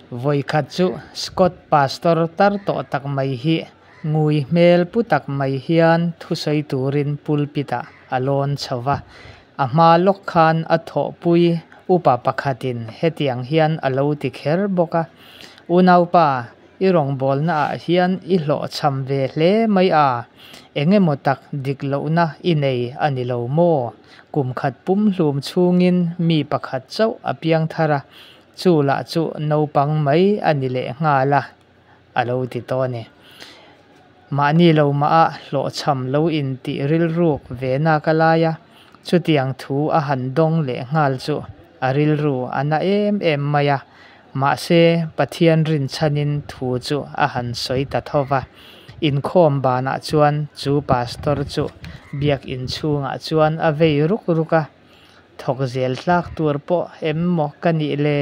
Vawikhat chu Scott Pastor tar tawh tak mai hi ngui hmel pu tak mai hian thusawi turin pulpit ah a lawn chho va. A hma lawk khan a thawhpui upa pakhatin hetiang hian a lo ti kher bawk a, Unaupa, i rawngbawlna ah hian i hlawhchham ve hle mai a, engemaw tak dik lohna i nei a ni lo maw? Kum khat pumhlum chhungin mi pakhat chauh a piang thar a, chu lah chu naupang mai a ni lehnghal a, a lo ti tawh a ni. Mahni lo mah a hlawhchham lo intih rilruk ve nak a lai a, chutiang thu a han dawng lehnghal chu a rilru a na em em mai a. Mahse, Pathian rinchhanin thu chu a han sawi ta tho va. Inkhawm banah chuan chu pastor chu biakin chhungah chuan a vei ruk ruk a. Thawk zel tlak tur pawh em maw ka nih le?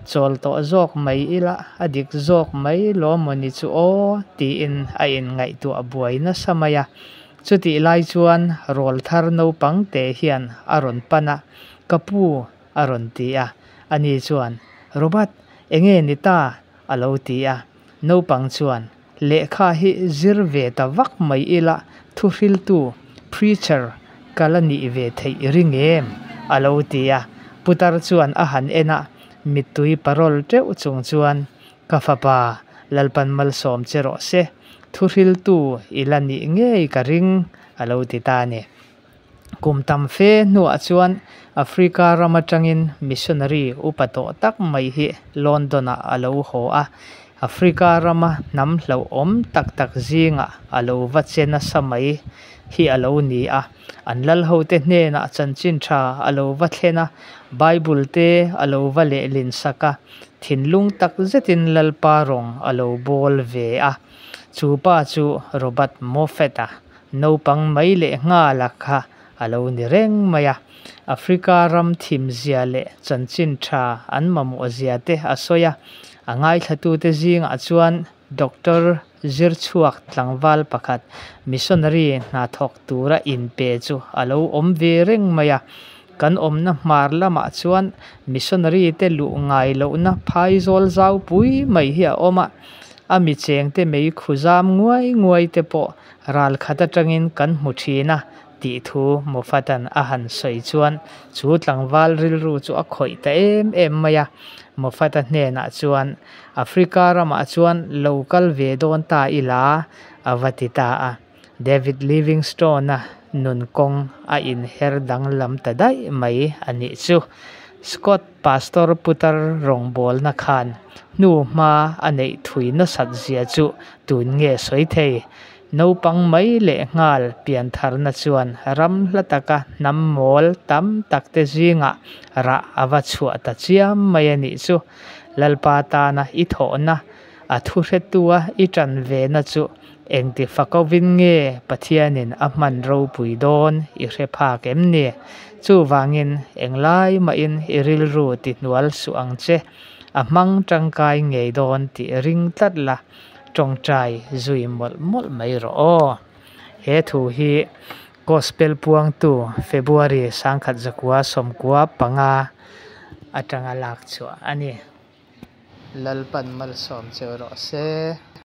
Chawl tawh zawk mai ila a dik zawk mai lawm maw ni chu aw? tiin a inngaihtuah buai nasa mai a. Chutih lai chuan rawlthar naupang te hian a rawn pan a, Ka pu, a rawn ti a. Ani chuan, Robert, enge ni ta? a lo ti a. Naupang chuan, Lehkha hi zir ve ta vak mai ila thuhriltu, preacher, ka la nih ve theih i ring em? a lo ti a. Putar chuan a han en a, mittui parawl teuh chung chuan, Ka fapa, Lalpan malsawm che rawh se, thuhriltu i la nih ngei ka ring, a lo ti ta a ni. Kum tam fe hnuah chuan Africa ram atangin missionary upa tawh tak mai hi London-ah a lo haw a. Africa rama hnam hlauhawm tak tak zingah a lo va che nasa mai hi a lo ni a. An lalhote hnenah chanchin tha a lo va thlen a, Bible te a lo va lehlin sak a, thinlung tak zetin Lalpa rawng a lo bawl ve a. Chu pa chu Robert Moffat-a Naupang mai leh nghala kha a lo ni reng mai a. Africa ram thimzia leh chanchin tha an mamawhzia te a sawi a. A ngaithlatute zingah chuan Doctor Zirchhuak tlangval pakhat missionary hna thawk tura inpe chu a lo awm ve reng mai a. Kan awmna hmar lamah chuan missionary te luh ngai lohna phaizawl zau pui mai hi a awm a. A mi chengte mei khu zam nguai nguai te pawh Ral khat atangin kan hmu thin a, tih thu Moffat-a'n a han sawi chuan chu tlangval rilru chu a khawih ta em em mai a. Moffat-a hnenah chuan, Africa ramah chuan lo kal ve dawn ta ila, a va ti ta a. David Livingstone-a nun kawng a inher danglam ta daih mai a nih chu. Scott Pastor putar rawngbawlna khan hnu hma a neih thui nasat zia chu tun nge sawi thei? Naupang mai leh nghal piantharna chuan ram hla taka hnam mawl tam tak te zingah rah a va chhuah ta chiam mai a nih chu. Lalpa tana i thawhna, a thuhretua i tan vena chu engti fakovin nge Pathianin a hman ropui dawn i hre phak em ni? Chuvangin englai mahin i rilru ti hnual suh ang che, a hmang tangkai ngei dawn tih ring tlat la, tawngtai zui mawlh mawlh mai rawh aw. He thu hi Gospel puangtu February 1995 atanga lak chhuah a ni. Lalpan malsawm cheu rawh se.